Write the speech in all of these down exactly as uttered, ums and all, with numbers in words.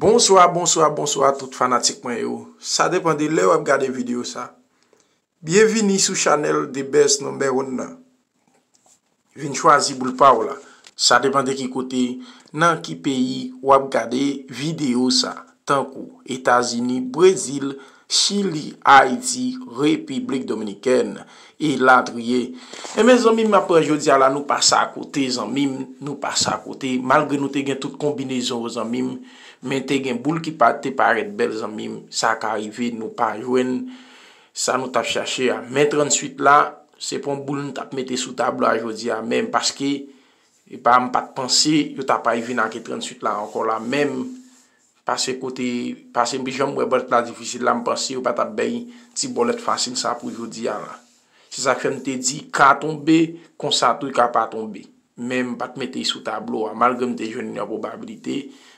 Bonswa, bonswa, bonswa tout fanatik mwen yo. Sa depann de lè w ap gade videyo sa. Byenvini sou chanèl The Best Number One nan. Vin chwazi boul pa w la. Sa depann de ki kote, nan ki peyi w ap gade videyo sa, tankou Etazini, Brezil, Chili, Ayiti, Repiblik Dominikèn, elatriye. Enben, zanmi m, apre jodi a la, nou pase akote, zanmi m, nou pase akote, malgre nou te gen tout konbinezon yo, zanmi m, men te gen boul ki pa te parèt bèl, zanmi m, sa ka rive, nou pa jwenn sa nou t ap chache a. Men trannsuit la, se pa yon boul nou t ap mete sou tablo a jodi a, menm paske, e pa, m pa t panse yo t ap rive nan ke trannsuit la ankò la, menm pase kote, pase jan m wè bòlèt la difisil la, m panse yo pa t ap bay ti bòlèt fasil sa pou jodi a la. Se sa k fè m te di, ka tonbe, konsa tou ka pa tonbe. Men m pa t mete l sou tablo a, malgre m te jwenn li an pwobabilite,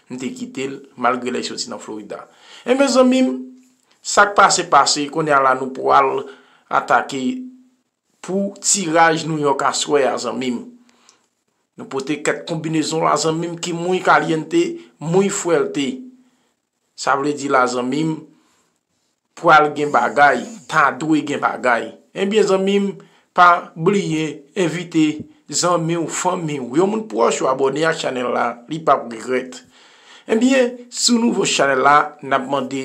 m te kite l, malgre lè l soti nan Florida. Enben, zanmi m, sa k pase, pase, kounye a la, nou pral atake pou tiraj Nouyòk aswè a, zanmi m. Nou pote kèk konbinezon la, zanmi m, ki muy caliente, muy fuerte. Sa vle di la, zanmi m, pral gen bagay, ta dwe gen bagay. Enben, zanmi m, pa bliye envite zanmi w, fanmi w, yon moun pwòch ou abòne ak chanèl la, li p ap regrèt. Enben, si w nouvo sou chanèl la, n ap mande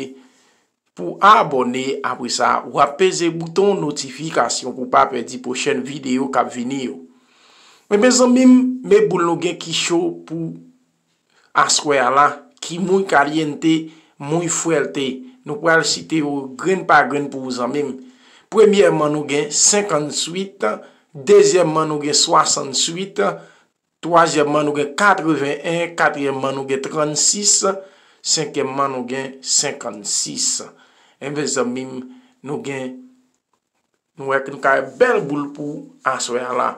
pou abòne, apre sa, w ap peze bouton notifikasyon pou w pa pèdi pwochèn videyo k ap vini yo. Enben, zanmi m, men boul nou gen ki cho pou aswè a la, ki muy caliente, muy fuerte. Nou pral site yo grenn pa grenn pou ou, zanmi m. Premyèman, nou gen senkannwit, dezyèmman, nou gen swasannwit, twazyèmman, nou gen katreven en, katriyèmman, nou gen trannsis, senkyèmman, nou gen senkannsis. Enben, zanmi m, nou gen, nou wè ke nou ka wè bèl boul pou aswè a la.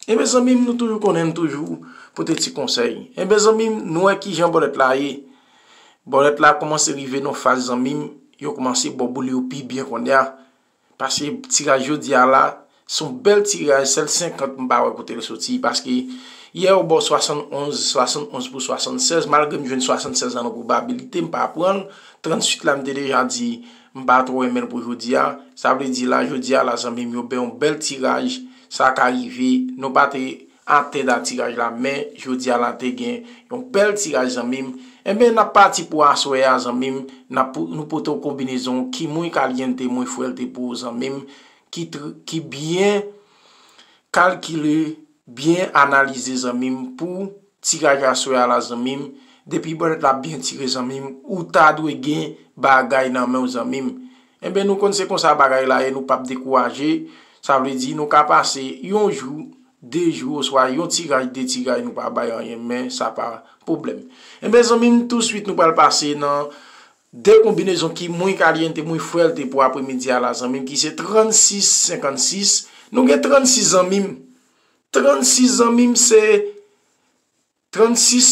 Enben, zanmi m, nou toujou konnen m toujou pote ti konsèy. Enben, zanmi m, nou wè kijan bòlèt la ye. Bòlèt la kòmanse rive nan faz, zanmi m, yo kòmanse ba w boul yo pi byen kounye a. Paske tiraj jodi a la, se yon bèl tiraj, sèl senkant m pa wè kote l soti, paske yè yo ba w swasannonz, swasannonz pou swasannsèz, malgre m jwenn swasannsèz la nan pwobabilite, m pa pran l, trannwit la m te deja di, m pa twò renmen l pou jodi a, sa vle di la, jodi a la, zanmi m, yo bay yon bèl tiraj, sa ka rive, nou pa te atè da tiraj la, men jodi a la te gen yon bèl tiraj, zanmi m. Enben, n ap pati pou aswè a, zanmi m, n ap pou, nou pote yon konbinezon ki muy caliente, muy fuerte pou ou, zanmi m, ki tr-, ki byen kalkile, byen analize, zanmi m, pou tiraj aswè a la, zanmi m. Depi bòlèt la byen tire, zanmi m, ou ta dwe gen bagay nan men w, zanmi m. Enben, nou konn se konsa bagay la ye, nou p ap dekouraje. Sa vle di, nou ka pase yon jou, de jou, oswa yon tiraj, de tiraj, nou pa bay anyen, men sa pa pwoblèm. Enben, zanmi m, touswit nou pral pase nan de konbinezon ki muy caliente, muy fuerte pou apremidi a la, zanmi m, ki se trannsis senkannsis. Nou gen trannsis, zanmi m. Trannsis, zanmi m, se trannsis,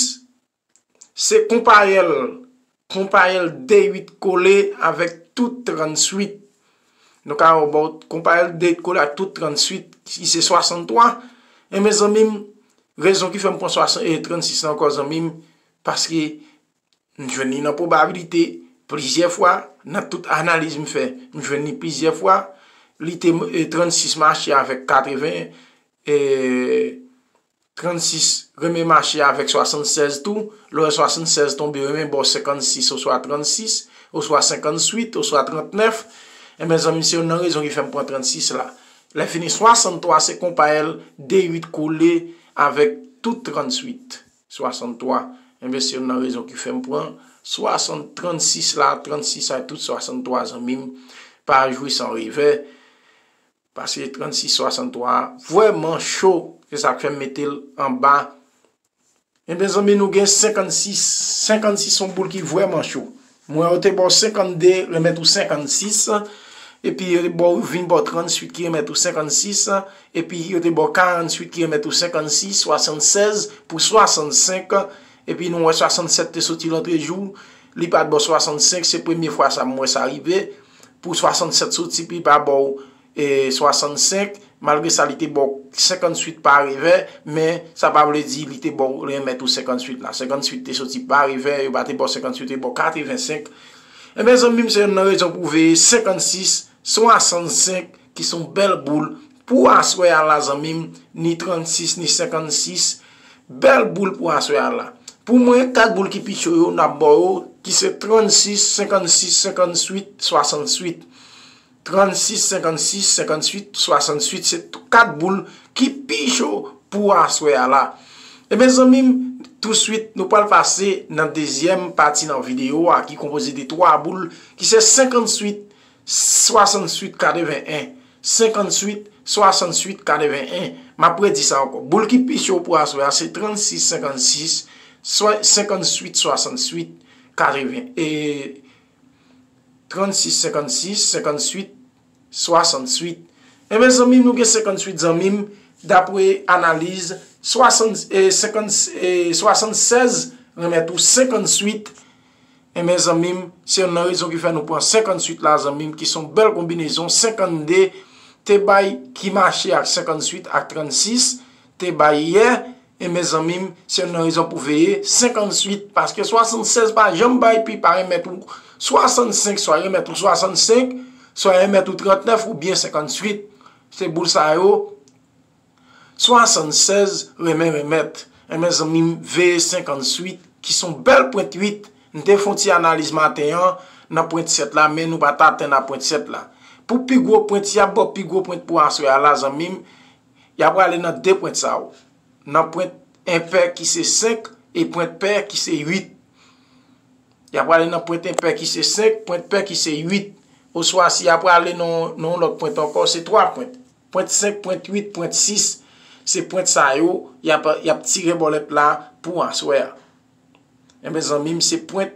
se konpayèl, konpayèl de uit kole avèk tout trannwit. Nou ka wè bò konpayèl de uit kole ak tout trannwit, ki se swasanntwa. Enben, zanmi m, rezon ki fè m pran swasann, e trannsis la ankò, zanmi m, paske m jwenn li nan pwobabilite plizyè fwa, nan tout analiz m fè, m jwenn li plizyè fwa. Li te, e, trannsis mache avèk katreven, e, trannsis renmen mache avèk swasannsèz tou. Lè w wè swasannsèz tonbe, yo renmen ba w senkannsis oswa trannsis, oswa senkannwit, oswa trannèf. Enben, zanmi, se youn nan rezon ki fè m pran trannsis la. Lè fini, swasanntwa se konpayèl de uit kole avèk tout trannwit. Swasanntwa. Enben, se youn nan rezon ki fè m pran swasann, trannsis la, trannsis ak tout swasanntwa, zanmi m, pa jwe san revè. Paske trannsis swasanntwa a vrèman cho, se sa k fè m mete l anba. Enben, zanmi, nou gen senkannsis. Senkannsis se yon boul ki vrèman cho. Mwen, yo te ba w senkannde, remèt ou senkannsis, epi yo te ba w, vin ba w trannwit ki remèt ou senkannsis, epi yo te ba w karannwit ki remèt ou senkannsis, swasannsèz pou swasannsenk, epi nou wè swasannsèt te soti lòtrejou, li pa t ba w swasannsenk, se premye fwa sa m wè sa rive. Pou swasannsèt soti, epi pa ba w, e, swasannsenk, malgre sa li te ba w senkanntuit pa revè, men sa pa vle di li te ba w, remèt ou senkanntuit la. Senkanntuit te soti pa revè, yo pa te ba w senkanntuit, yo te ba w katrevensenk. Ebyen, zanmi m, se youn nan rezon pou w veye senkannsis, swasannsenk, ki se yon bèl boul pou aswè a la, zanmi m, ni trannsis, ni senkannsis. Bèl boul pou aswè a la. Pou mwen, kat boul ki pi cho yo, n ap ba w yo, ki se trannsis, senkannsis, senkanntuit, swasanntuit. Trannsis, senkannsis, senkanntuit, swasanntuit, se kat boul ki pi cho pou aswè a la. Ebyen, zanmi m, touswit, nou pral pase nan dezyèm pati nan videyo a, ki konpoze de twa boul, ki se senkanntuit, swasanntuit, katreven en. Senkanntuit, swasanntuit, katreven en. M ap redi sa ankò. Boul ki pi cho pou aswè a, se trannsis, senkannsis, swa-, senkanntuit, swasanntuit, katreven, e, trannsis, senkannsis, senkanntuit, swasanntuit. Ebyen, zanmi m, nou gen senkanntuit, zanmi m, dapre analiz, swasann, e, senkant, e, swasannsèz, remèt ou senkanntuit. Ebyen, zanmi m, se youn nan rezon ki fè nou pran senkanntuit la, zanmi m, ki se yon bèl konbinezon. Senkannde te bay, ki mache ak senkanntuit ak trannsis, te bay yè. Ebyen, zanmi m, se youn nan rezon pou veye senkanntuit, paske swasannsèz pa janm bay, epi pa remèt ou swasannsenk, swa remèt ou swasannsenk, swa remèt ou trannèf oubyen senkanntuit. Se boul sa yo, swasannsèz renmen remèt. Ebyen, zanmi m, veye senkanntuit, ki se yon bèl pwent uit. M te fè yon ti analiz maten an nan pwent sèt la, men nou pa t atenn a pwent sèt la. Pou pi gwo pwent, y ap ba w pi gwo pwent pou aswè a la, zanmi m, y ap prale nan de pwent sa yo. Nan pwent enpè ki se senk e pwent pè ki se uit. Y ap prale nan pwent enpè ki se senk, pwent pè ki se uit. Oswa si y ap prale nan, nan yon lòt pwent ankò, se twa pwent. Pwent senk, pwent uit, pwent sis. Se pwent sa yo, y ap, y ap tire bòlèt la pou aswè a. Ebyen, zanmi m, se pwent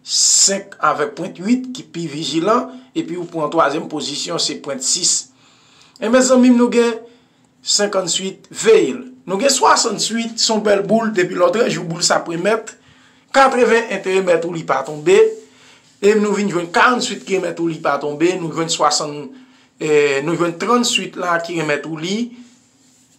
senk avèk pwent uit ki pi vijilan, epi ou pran twazyèm pozisyon, se pwent sis. Ebyen, zanmi m, nou gen senkanntuit, veye l. Nou gen swasantuit, se yon bèl boul, depi lòtrejou boul sa ap remèt. Katreven en te remèt ou li pa tonbe. E nou vin jwenn karanntuit ki remèt ou li pa tonbe. Nou jwenn swasann, eh, nou jwenn tranntuit la ki remèt ou li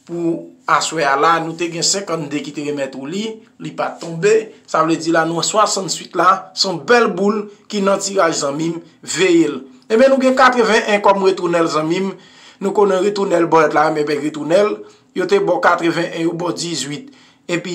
pou aswè a la. Nou te gen senkannde ki te remèt ou li, li pa t tonbe. Sa vle di la, nou swasantuit la, se yon bèl boul ki nan tiraj, zanmi m, veye l. Ebyen, nou gen katreven en kòm retounèl, zanmi m. Nou konnen retounèl, bòlèt la renmen bay retounèl. Yo te ba w katreven en, yo ba w dizuit. Epi,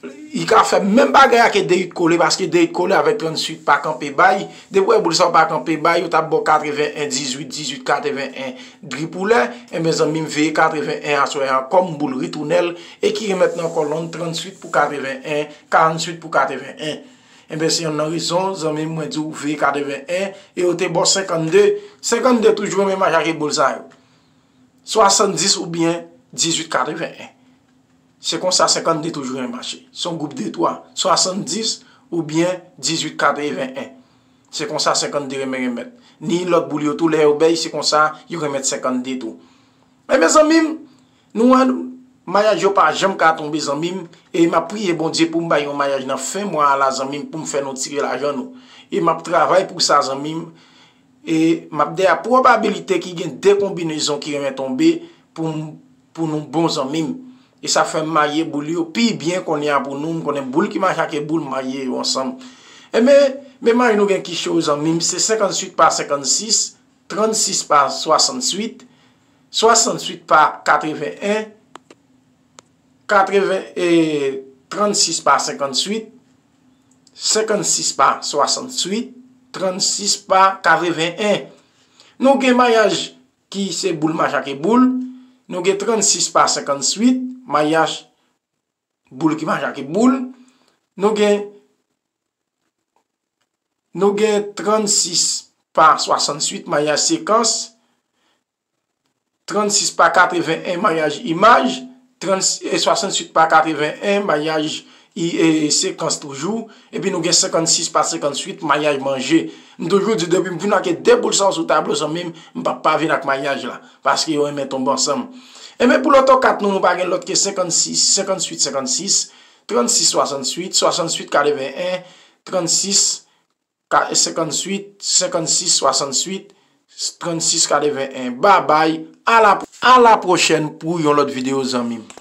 li ka fè menm bagay ak de uit kole, paske de uit kole avèk tranntuit pa kanpe bay. Depi w wè boul sa yo pa kanpe bay, yo t ap ba w katreven en dizuit, dizuit katreven en dripoulè. Ebyen, zanmi m, veye katreven en aswè a kòm boul retounèl e ki remèt nan kòlonn tranntuit pou katreven en, karanntuit pou katreven en. Ebyen, se youn nan rezon, zanmi m, mwen di w veye katreven en, e yo te ba w senkannde. Senkannde toujou renmen mache ak boul sa yo. Swasanndis oubyen dizuit katreven en. Se konsa senkannde toujou renmen mache. Se yon gwoup de twa. Swasanndis oubyen dizuit katreven en. Se konsa senkannde renmen remèt. Ni lòt boul yo tou, lè yo bay, se konsa yo remèt senkannde tou. Men, mezanmi m, nou wè, mayaj yo pa janm ka tonbe, zanmi m. E m ap priye Bondye pou m bay yon mayaj nan fen mwa a la, zanmi m, pou m fè nou tire lajan nou. E m ap travay pou sa, zanmi m. E m ap dèyè pwobabilite ki gen de konbinezon ki renmen tonbe pou m, pou nou bon zanmi m. E sa fè m marye boul yo pi byen kounye a pou nou. M konnen boul ki mache ak boul, m marye yo ansanm. Enben, men mari nou gen ki cho, zanmi m, se senkanntuit pa senkannsis, trannsis pa swasantuit, swasantuit pa katreven en, katreven, e, trannsis pa senkanntuit, senkannsis pa swasantuit, trannsis pa katreven en. Nou gen mayaj ki se boul mache ak boul. Nou gen trannsis pa senkanntuit, mayaj boul ki mache ak boul. Nou gen, nou gen trannsis pa swasantuit, mayaj sekans. Trannsis pa katreven en, mayaj imaj. Trannsis, e, swasantuit pa katreven en, mayaj i, e, sekans toujou. Epi nou gen senkannsis pa senkanntuit, mayaj manje. M toujou di, depi m vin ak de boul sa yo sou tablo, zanmi m, m p ap pa vin ak mayaj la. Paske yo renmen tonbe ansanm. Enben, pou loto kat nou, nou pa gen lòt ke senkannsis, senkanntuit, senkannsis, trannsis, swasantuit, swasantuit, katreven en, trannsis, ka-, senkanntuit, senkannsis, swasantuit, trannsis, katreven en. Babay, A la, a la pwochèn pou yon lòt videyo, zanmi m.